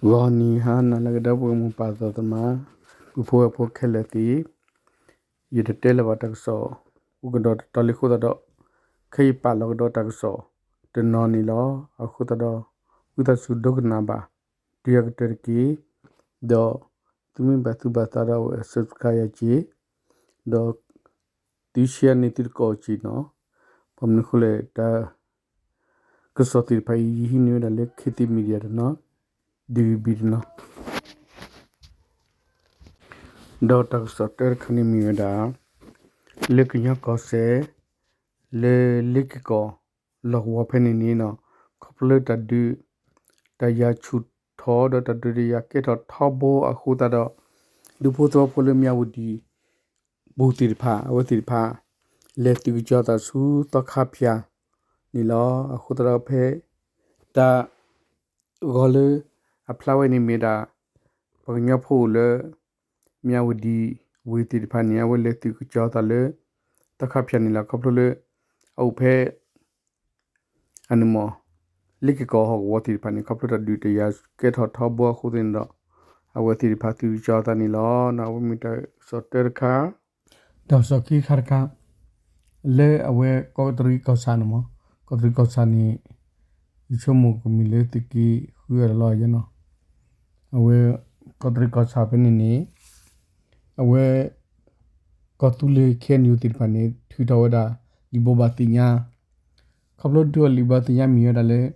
ဂီၤနံၤဟါနၤလၢအဂ့ၤ ဒီပုၢ်ဝဲၢ်မိၢ်ပၢ်သီသမါ, ပုၢ်ဖိဝဲၢ်ဖိခဲလၢာ်သ့ၣ်, ယတတဲလၢၤဘၣ်တၢ်ကစီၣ် အိၣ်ကဒီးတတီၤလံအဃိသတးဒီး, ခဲအံၤပာ်လီၤကဒီးတၢ်ကစီၣ်တနီၤန့ၣ်လီၤ. အဃိသတးဒီး, ဝံသးစူၤဒိကနၣ်ဘၣ် တုၤအကတၢၢ်တက့ၢ်, ဒီးသုမ့ၢ်ဘၣ်သူၣ်ဘၣ်သးဒီးအဝဲ subscribe ယၤက့ၤ, ဒီးသု share န့ၢ်သုတကိးက့ၤနီၤ. ဘၣ်မနုၤအဃိလဲၣ် တၢ်ကစီၣ်သ့ၣ်တဖၣ်အံၤ ယဟံးန့ၢ်ဝဲဒၣ်လၢ ခေတ်သစ် Media တနီၤ, DVB တနီၤ, ဒီးတၢ်ကစီၣ်တၢတခါန့ၣ်မ့ၢ်ဝဲဒၣ် လၢကညီကီၢ်စဲၣ် လၢလ့ၣ်က့ၤကီၢ်လီၢ်ကဝီၤဖဲန့ၣ်န့ၣ်နီၤ, ခီဖျိလၢတၢ်ဒုးတၢ်ယၤဆူၣ်ထီၣ် ဒီးတၢ်ဒုးတၢ်ယၤကဲထီၣ်ထီဘိအဃိသတးဒီး, ဒူဖိသဝီဖိလၢ မြဝတီ ပူၤသ့ၣ်တဖၣ် အဝဲသ့ၣ်တဖၣ် လဲၤသုးကစီၤသးဆူသီခါဖၠၣ်န့ၣ်လီၤ. အဃိသတးဒီးဖဲ တၢ် ဂီၤလၢအဖျါဝဲန့ၣ်မ့ၢ်ဒၣ် ပှၤကညီဖိအိၣ်လၢ မြဝတီ ဝ့ၢ်သ့ၣ်တဖၣ်န့ၣ် အဝဲလဲၤသုးကစီၤသးလၢ သီခါဖၠၣ်န့ၣ်လီၤ. ခီဖျိလၢ အအိၣ်ဖဲ အန့ၣ်မ့ၢ် လ့ၣ်က့ၤကီၢ်ဟီၣ်ကဝီၤသ့ၣ်တဖၣ်န့ၣ် ခီဖျိတၢ်ဒုးတၢ်ယၤကဲထီၣ်ထီဘိအဃိသတးန့ၣ်ဒီး အဝဲသ့ၣ်တဖၣ်သုးကစီၤသးန့ၣ်လီၤ. အဝဲမ့ၢ်တၢ်ကစီၣ်တၢတခါ တၢ်ကစီၣ်ခံခါတခါ လၢအဝဲကီးတရံးကီၢ်ဆၣ်န့ၣ်မ့ၢ် ကီးတရံးကီၢ်ဆၣ်န့ၣ် ယဆိကမိၣ်ကမ့ၢ်လၢသုးက့ဃုအလီၢ်ယဲနီၤ, အဝဲ ကီးတရံးကီၢ်ဆၣ်ဖဲန့ၣ်န့ၣ် အဝဲ ကီၢ်သူလ့ၤ KNU သ့ၣ်တဖၣ်န့ၣ် ထုးထီၣ်ဝဲဒၣ် လံာ်ဘိးဘၣ်သ့ၣ်ညါ, ခီဖျိထုးထီၣ်လံာ်ဘိးဘၣ်သ့ၣ်ညါမ့ၢ်ဝဲဒၣ်လၢ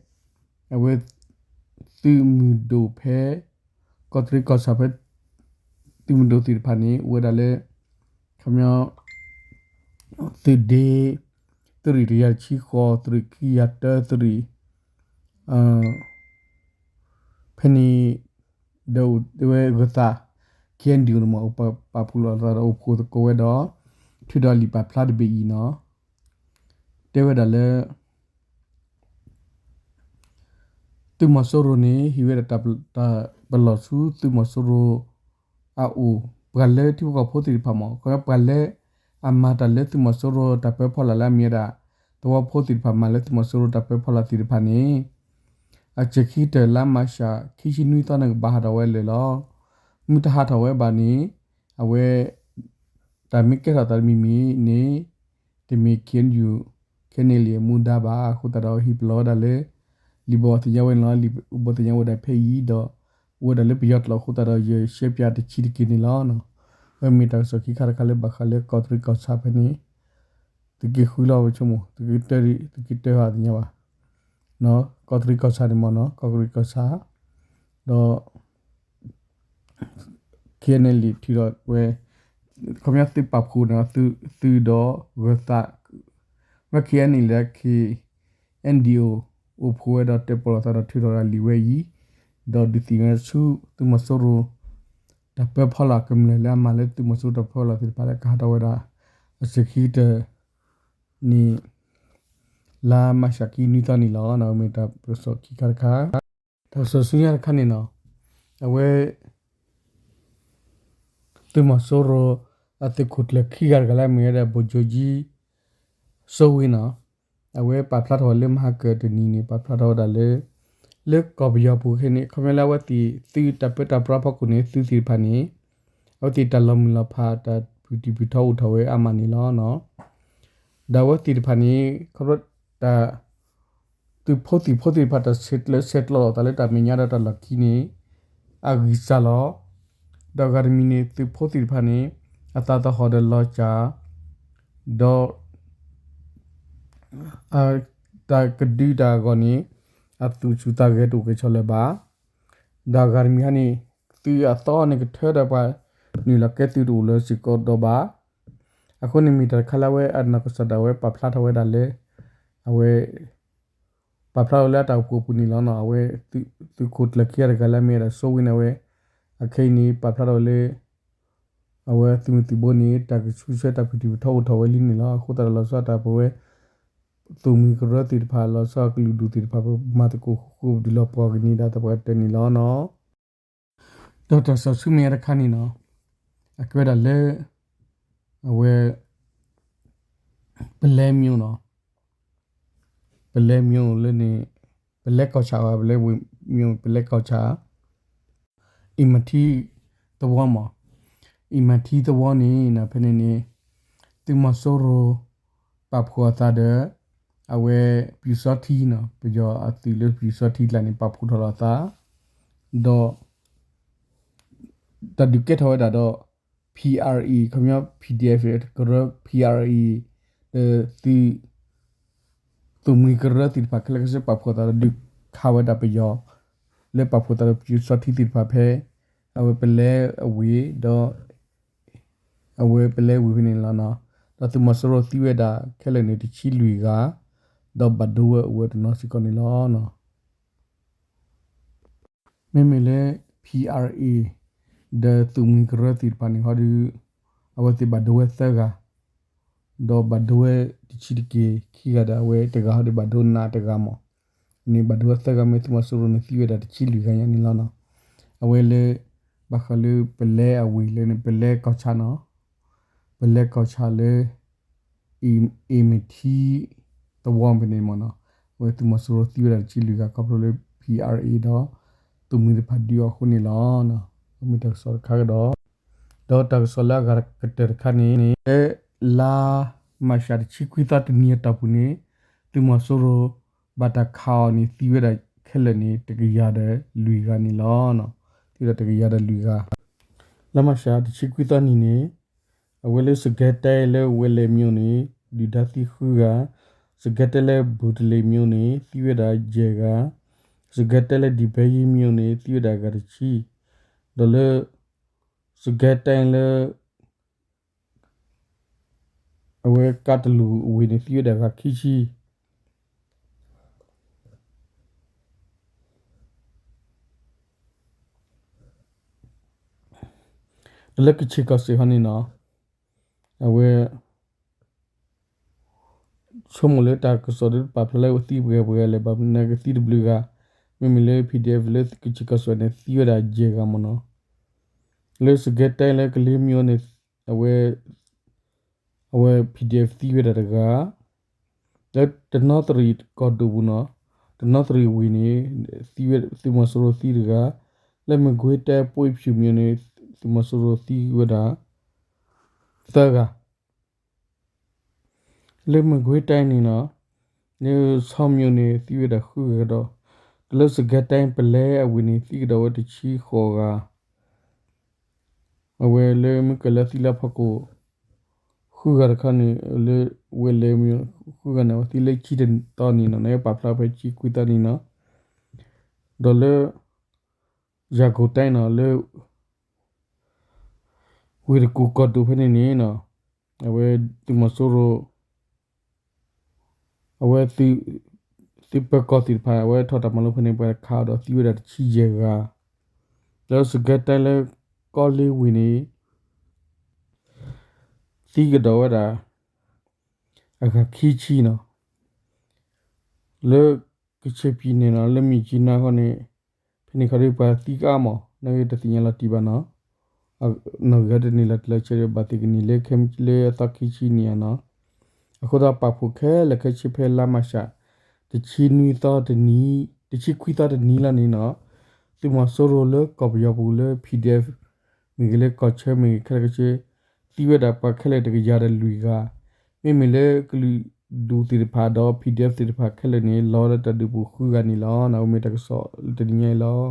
အဝဲ သုးမုၢ်ဒိၣ်ဖဲ ကီးတရံးကီၢ်ဆၣ်ဖဲ သုးမုၢ်ဒိၣ်သ့ၣ်တဖၣ်န့ၣ် အိၣ်ဝဲဒၣ်လၢ ခီပညီ သုးဒ့ သုးရ့ၣ်တကယၤတဆံဃိး သုးရ့ၣ်ခံကယၤတၢ သုးရ့ၣ် ဖဲန့ၣ် ဒီးအိၣ်ဝဲဂၢၤသး KNDO န့ၣ်မ့ၢ် အိၣ်ပာ်ဖှိၣ်လိာ်သးဒီးအိၣ်ဖှိၣ်သကိးဝဲဒီး ထုးဒီးလံာ်ပာ်ဖျါတဘ့ၣ်အံၤနီၤ, တဲဝဲဒၣ်လၢ သုးမီၤစိရိၤန့ၣ် ဟ့ၣ်ဝဲဒၣ်တၢ်ပလီၢ်ဆူသုးမီၤစိရိၤအအိၣ် ပှၤလၢထံဖိကီၢ်ဖိသ့ၣ်တဖၣ်မ့ၢ် ခီပညီပှၤလၢအမၤတၢ်လၢသုးမီၤစိရိၤတၢ်ပၢဖီလာ်လၢအမ့ၢ်ဝဲဒၣ် သဝီဖိသ့ၣ်တဖၣ်မၤလၢသုးမီၤစိရိၤတၢ်ပၢဖီလာ်သ့ၣ်တဖၣ်န့ၣ် အစၢၤခံကတၢၢ်လါမၤရှး ခံဆံနွံသီန့ၣ် ကဘၣ်ဟးထီၣ်ဝဲလၢာ်လီၤ. မ့ၢ်တဟးထီၣ်ဝဲဘၣ်န့ၣ် အဝဲ တၢ်မ့ၢ်ကဲထီၣ်သးတမံၤမံၤန့ၣ် တမ့ၢ် KNU KNLA အမူဒါဘၣ်. အဃိသတးဒီးဟ့ၣ်ပလီၢ်ဝဲဒၣ်လၢ လံာ်ဘိးဘၣ်သ့ၣ်ညါဝဲန့ၣ်လီၤ. လံာ်ဘိးဘၣ်သ့ၣ်ညါဝဲဒၣ်ဖဲအံၤဒီး အိၣ်ဝဲဒၣ်လၢပယီၤကျိာ်အဃိသတးဒီး ယရှဲပၠးတဆံးတက့ၢ်န့ၣ်လီၤ. အဝဲမ့ၢ်တၢ်ကစီၣ်ခံခါတခါလၢဘၣ်ဃးလၢကီးတရံးကီၢ်ဆၣ်ဖဲန့ၣ် သုးက့ဃုလီၤ ပဆိကမိၣ် သုးက့တၢ သုးက့တၢဘၣ်သ့ၣ်ညါဘၣ် ကီးတရံးကီၢ်ဆၣ်န့ၣ်မ့ၢ်နီၤ ကီးတရံးကီၢ်ဆၣ် ဒီး KNLA ထုးထီၣ်ဝဲ ခီပညီသုးပာ်ဖှိၣ်န့ၣ် သုးဒီးဂၢၤသး မ့ၢ် KNLA ဒီး KNDO အိၣ်ဖှိၣ်ဝဲဒီးတဲပီၣ်လိာ်သးဒီးထုးထီၣ်ဝဲဒၣ်လံာ်ဝဲအံၤ ဒီးဒုးသ့ၣ်ညါဆူသုးမီၤစိရိၤ တၢ်ပၢဖီလာ်ကမျၢၢ်လၢအမၤလၢသုးမီၤစိရိၤတၢ်ပၢဖီလာ်သ့ၣ်တဖၣ်လၢကဟးထီၣ်ဝဲဒၣ် အစၢၤခံကတၢၢ်န့ၣ် လါမၤရှးခံနွံသီန့ၣ်လီၤ. မ့ၢ်တၢ်ကစီၣ်ခံခါတခါ တၢ်ကစီၣ်ဆူညါတခါန့ၣ်နီၤ အဝဲ သုးမီၤစိရိၤ အသုးခိၣ်ကျၢၢ်ခံဂၤတဂၤလၢအမ့ၢ်ဝဲဒၣ် ဗိုလ်ချုပ်ကြီး စိုးဝင်းနီၤ အဝဲပာ်ဖျါထီၣ်ဝဲလၢမဟါကၢၤတနံၤန့ၣ် ပာ်ဖျါထီၣ်ဝဲဒၣ်လၢ လၢကီၢ်ပယီၤပူၤခဲန့ၣ် ခီပညီလၢအဝဲသ့ၣ်သုးတၢ်ပၢတၢ်ပြးဖီခိၣ်န့ၣ် သုးသ့ၣ်တဖၣ်န့ၣ် အဝဲသ့ၣ်တၢ်လီၤမုၢ်လီၤဖး တၢ်ဖုၣ်တံၢ်ဖုၣ်ထီအိၣ်ထီၣ်ဝဲအါမးန့ၣ်လီၤ. ဒီးအဝဲသ့ၣ်တဖၣ်န့ၣ် ခီဖျိတၢ် သုးဖိသံၣ်ဖိသ့ၣ်တဖၣ် တၢ်ဆဲးကျၢဆဲးကျိးလိာ်သးလၢတၢ်မဲာ်ညါဒီးတၢ်လီၢ်ခံန့ၣ် အဂံၢ်စၢ်လီၤ. ဒီးအဂၤတမံၤန့ၣ် သုးဖိသ့ၣ်တဖၣ်န့ၣ် အသးသဟီၣ်ဒီးလီၤစၢ် ဒီး တၢ်ကဒုတၢ်အဂီၢ်န့ၣ် အသူၣ်ဆူၣ်သးဂဲၤတအိၣ်ကဲၣ်ဆိးလၢၤဘၣ်. ဒီးအဂၤတမံၤဟါန့ၣ် သုးအသီန့ၣ်ကထၢဒီးပှၤ နုာ်လီၤကဲသုးတအိၣ်လၢစ့ၢ်ကီးဒီးဘၣ်. အဃိန့ၣ်မ့ၢ်တၢ်တခါလၢအဝဲအနီၢ်ကစၢ်ဒၣ်ဝဲပာ်ဖျါထီၣ်ဝဲဒၣ်လၢ အဝဲ ပာ်ဖျါထီၣ်လၢအတၢ်အိၣ်ဖှိၣ်အပူၤန့ၣ်လီၤ. အဝဲ သုးခိၣ်ကျၢၢ်ခံဂၤတဂၤလၢအမ့ၢ်ဝဲဒၣ် စိုးဝင်းန့ၣ် အဝဲ အခဲအံၤန့ၣ် ပာ်ဖျါထီၣ်ဝဲလၢ အဝဲသုးမုၢ်သံၣ်ဘိန့ၣ် တၢ်ကဆူဆွဲတၢ်ဖုၣ်တံၢ်ဖုၣ်ထီအိၣ်ထီၣ်ဝဲလံန့ၣ်လီၤ. အဃိသတးဒီးလီၤဆီဒၣ်တၢ်ပဝဲ သိၣ်မှံကရၢသ့ၣ်တဖၣ် လီၤဆီအကလုာ်ဒူၣ်သ့ၣ်တဖၣ် ပမၤသကိးဃူဃူပဒုးလီၤပှီၢ်က့ၤန့ၣ်ဒၣ်သပှၢ်တၢၢ်န့ၣ်လီၤနီၤ. ဒီးတၢ်ကစီၣ်ဆူမဲာ်ညါတခါန့ၣ်နီၤ အကဲဝဲဒၣ်လၢ အဝဲ ပလဲမၠိနီၤ ပလဲမၠိလၢန့ၣ် ပလဲကီၢ်ဆၣ်ဘၣ် ပလဲမၠိ ပလဲကီၢ်ဆၣ် အံမထံသဝီမး, အံမထံသဝီန့ၣ် ဖဲန့ၣ်န့ၣ် သုးမီၤစိရိၤ ပာ်ဖှိၣ်အသးဒီး အဝဲပျူစောထီးနီၤ, ပယီၤအသုးလၢပျူစောထီးကျါန့ၣ် ပာ်ဖှိၣ်ထီၣ်လီၤအသး ဒီး တၢ်ဒုးကဲထီၣ်ဝဲဒၣ်ဒီး ဖံးအါအံၤ ခီပညီ ဖံးဒံးအ့ၣ် ကရၢ ဖံးအါအံၤ ဒီးသုး သုးမုၢ်ကရၢသ့ၣ်တဖၣ်ခဲလၢာ်ခဲဆ့ ပာ်ဖှိၣ်သးဒီးဒုးခးဝဲဒၣ်ပယီၤ လၢပာ်ဖှိၣ်သးဒီးပယီၤစီထံသ့ၣ်တဖၣ်ဖဲ အဝဲပလဲအဝ့ၢ်ဒီး အဝဲပလဲအဝ့ၢ်ဖဲန့ၣ်လီၤ. ဒီးသုးမီၤစိရိၤသံဝဲဒၣ်ခဲလၢာ်န့ၣ်တဆံလွံၢ်ဂၤ ဒီးဘၣ်ဒိဝဲအိၣ်ဝဲတနီၤစ့ၢ်ကီးန့ၣ်လီၤ. မ့မ့ၢ်လၢ ဖံးအါအံၤ ဒီးသုးမုၢ်ကရၢသ့ၣ်တဖၣ်န့ၣ်ဟီဒီး အဝဲသ့ၣ်ဘၣ်ဒိဝဲသၢဂၤ ဒီးဘၣ်ဒိဝဲတဆံတက့ၢ် ခံဂၤဒီးအဝဲတဂၤဟီဒီးဘၣ်ဒိနးတဂၤမး, န့ၣ်ဘၣ်ဒိဝဲသၢဂၤမ့ၢ်သုးမီၤစိရိၤန့ၣ်သံဝဲဒၣ်တဆံလွံၢ်ဂၤညါန့ၣ်လီၤ. အဝဲလၢ ဘၣ်ဃးလၢပလဲအဝ့ၢ်လၢန့ၣ် ပလဲကီၢ်ဆၣ်နီၤ ပလဲကီၢ်ဆၣ်လၢ အ့ၣ်မ့ၢ်ထံသဝီဖဲန့ၣ်မ့ၢ်နီၤ, အဝဲသုးမီၤစိရိၤသံဝဲဒၣ်တဆံလွံၢ်ဂၤခီဖျိလၢ ဖံးအါအံၤ ဒီး သုးမုၢ်တဖၣ်ဒုးအီၤအဃိန့ၣ်လီၤ. အမ့ၢ်တၢ်ကစီၣ်တခါကဒီး, ဒီးတၢ်ကစီၣ်လၢအဂၤကတၢၢ်တခါန့ၣ် လၢ လါမၢ်ၡးတဆံခွံသီတနံၤအတီၢ်ပူၤန့ၣ် သုးမီၤစိရိၤ ဘၣ်တၢ်ခးအီၤန့ၣ် သံဝဲဒၣ်ခဲလၢာ်န့ၣ် တကယၤဒီးလွံၢ်ဂၤန့ၣ်လီၤ. သံဝဲဒၣ်တကယၤဒီးလွံၢ်ဂၤ လါမၢ်ၡးတဆံခွံသီနံၤန့ၣ် အဝဲလၢစကဲတဲလၢဝဲလဲၣ်မံၤန့ၣ် ဒုၣ်ဒါသံဃုဂၤ, စကဲတဲလၢဘူးတလ့ၤမံၤန့ၣ် သံဝဲဒၣ်ယဲၢ်ဂၤ, စကဲတဲလၢဒံၣ်ဘဲယံမံၤန့ၣ် သံဝဲဒၣ်ဂၤတဆံ, ဒီးလၢ စကဲတဲလၢ အဝဲကးတလူၢ်ဝ့ၢ်န့ၣ် သံဝဲဒၣ်ဂၤခံဆံ ဒီးလၢကခ့ၣ်ကီၢ်စဲၣ်ဟီန့ၣ်နီၤ, အဝဲ ဆိကမိၣ်လၢတၢ်ကစီၣ်ဒ်ပာ်ဖျါလၢသံပှဲၤပှဲၤလဲၣ် ဘၣ်မနုၤကသံတဘျုးဂၤ, မ့မ့ၢ်လၢ PDF လၢကခ့ၣ်ကီၢ်စဲၣ်န့ၣ် သံဝဲဒၣ်ယဲၢ်ဂၤမ့ၢ်နီၤ, လၢစကဲတဲလၢကလ့မံၤန့ၣ် အဝဲ အဝဲ PDF သံဝဲဒၣ်တဂၤ, လၢတနီသရံၣ်ကီၢ်ဒိၣ်ပူၤနီၤ, တနီသရံၣ်ဝ့ၢ်န့ၣ် သုးမီၤစိရိၤသံတဂၤ, လၢမကွ့ၤတဲပိၢ်ဖၠူၣ်မံၤန့ၣ် သုးမီၤစိရိၤသံဝဲဒၣ် သၢဂၤ လၢမကွ့ၤတဲန့ၣ်နီၤ, လၢဆီမံၤန့ၣ် သံဝဲဒၣ်ဃုဂၤကဒီး, ဒီးလၢစကဲတဲပလဲအဝ့ၢ်န့ၣ် သံကဒီးဝဲတဆံဃိးဂၤ, အဝဲလၢမုၢ်ကလၢသံလၢဖီခိၣ် ဃုဂၤတခါန့ၣ် လၢဝဲလဲၤမံၤ ဃုဂၤန့ၣ် အဝဲသံလၢဆံတသီနံၤနီၤ န့ၣ်ပာ်ဖျါဖဲဆံခွံသီနံၤနီၤ, ဒီးလၢ ယၤကိာ်တဲနီၤ လၢ ဝ့ၢ်တကူၣ်ကီၢ်ဒိၣ်ဖဲန့ၣ်န့ၣ်နီၤ, အဝဲသုးမီၤစိရိၤ အဝဲ သုးပၢၤကီၢ်သ့ၣ်တဖၣ် အဝဲထီၣ်တၢ်မၤလိဖဲန့ၣ် ပှၤခးအီၤဒီးသံဝဲဒၣ်တဆံယဲၢ်ဂၤ, ဒီးစကဲတဲလၢကီလ့ဝ့ၢ်န့ၣ် သံကဒီးဝဲဒၣ် အဂၤခံဆံနီၤ, လၢကခ့ၣ်ပံၤန့ၣ်နီၤ လၢမံၤကံနါဃီန့ၣ် ဖဲန့ၣ်ခီဒီးပှၤသံကအါမး နာ်က့တသ့ၣ်ညါလီၤတံၢ်ဘၣ်နီၤ, နီၣ်ဂံၢ်တန့ၢ်လီၤတံၢ်လီၤဆဲးဒီး ဘၣ်သ့ၣ်ကန့ၢ်လၢခဲလၢအသီခံဆံနံၣ်ဧါနီၤ, အဃိသတးပာ်ဖှိၣ်ခဲလၢာ်ခဲဆ့ဖဲလါမၢ်ၡး တဆံနွံသီတနံၤ တဆံခွံသီတနံၤလီၤန့ၣ်နီၤ, သုးမီၤစိရိၤလၢကီၢ်ပယီၤပူၤလၢ PDF မ့ၢ်ဂ့ၤလၢကီၢ်ဆၢမ့ၢ်ဂ့ၤခဲလၢာ်ခဲဆ့ သံဝဲဒၣ်ပှၤခဲလၢာ်တကယၤဒီးလွံၢ်ဂၤ, မ့မ့ၢ်လၢကလုာ်ဒူၣ်သ့ၣ်တဖၣ်ဒီး PDF သ့ၣ်တဖၣ်ခဲလၢာ်န့ၣ် လီၤလၢတၢ်ဒုးပူၤဃုဂၤန့ၣ်လီၤ. အဝဲမ့ၢ်တၢ်ကစီၣ်လၢတနံၤညါအံၤလီၤ.